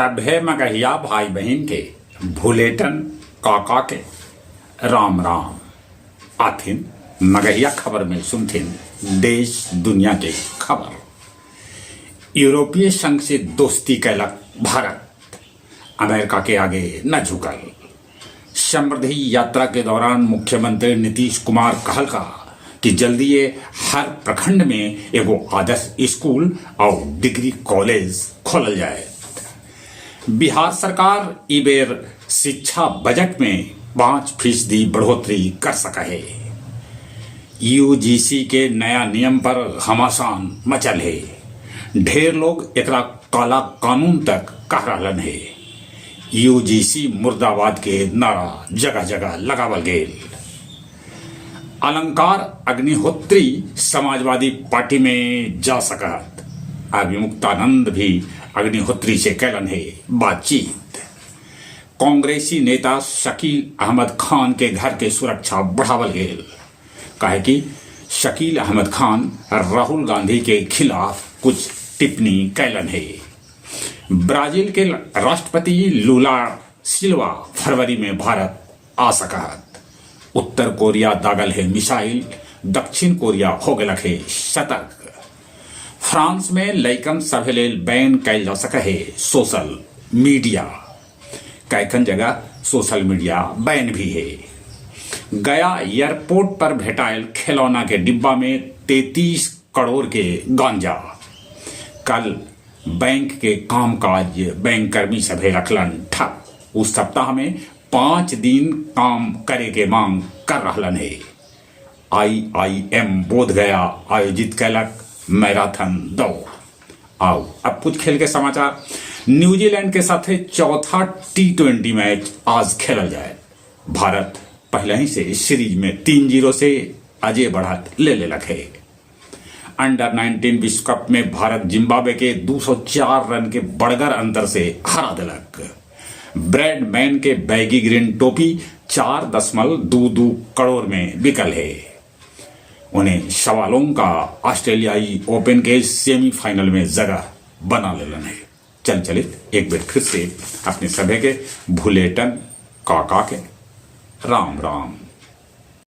सभे मगहिया भाई बहिन के भुलेटन काका के राम राम। आथिन मगहिया खबर में सुनथिन देश दुनिया के खबर। यूरोपीय संघ से दोस्ती कैलक भारत, अमेरिका के आगे न झुकल। समृद्धि यात्रा के दौरान मुख्यमंत्री नीतीश कुमार कहलका कि जल्दीए हर प्रखंड में एगो आदर्श स्कूल और डिग्री कॉलेज खोलल जाए। बिहार सरकार ई बेर शिक्षा बजट में 5% बढ़ोतरी कर सका है। यूजीसी के नया नियम पर घमासान मचल है। ढेर लोग एकरा काला कानून तक कह रहलन हे। यूजीसी मुर्दाबाद के नारा जगह जगह लगावल गेल। अलंकार अग्निहोत्री समाजवादी पार्टी में जा सकत। अविमुक्तानंद भी अग्निहोत्री से कैलन है बातचीत। कांग्रेसी नेता शकील अहमद खान के घर के सुरक्षा बढ़ावल गेल, काहे कि शकील अहमद खान राहुल गांधी के खिलाफ कुछ टिप्पणी कैलन है। ब्राजील के राष्ट्रपति लूला सिल्वा फरवरी में भारत आ सकत। उत्तर कोरिया दागल है मिसाइल, दक्षिण कोरिया हो गलक है सतर्क। फ्रांस में लइकन सभे लेल बैन कैल जा सके है सोशल मीडिया। कैखन जगह सोशल मीडिया बैन भी है। गया एयरपोर्ट पर भेटायल खिलौना के डिब्बा में 33 करोड़ के गांजा। कल बैंक के कामकाज बैंक कर्मी सभे रखलन ठप। उस सप्ताह में 5 दिन काम करे के मांग कर रहलन है। आईआईएम बोध गया आयोजित कैलक मैराथन दौड़। आओ अब कुछ खेल के समाचार। न्यूजीलैंड के साथ चौथा टी20 मैच आज खेलल जाए। भारत पहले ही से सीरीज में 3-0 से अजय बढ़त ले लेलक है। अंडर 19 विश्व कप में भारत जिम्बाब्वे के 204 रन के बड़गर अंतर से हरा दिलक। ब्रैड मैन के बैगी ग्रीन टोपी 4.22 करोड़ में बिकल है। उन्हें सवालों का ऑस्ट्रेलियाई ओपन के सेमीफाइनल में जगह बना लेलन है। चल चलित एक बार फिर से अपने सभे के भुलेटन काका के राम राम।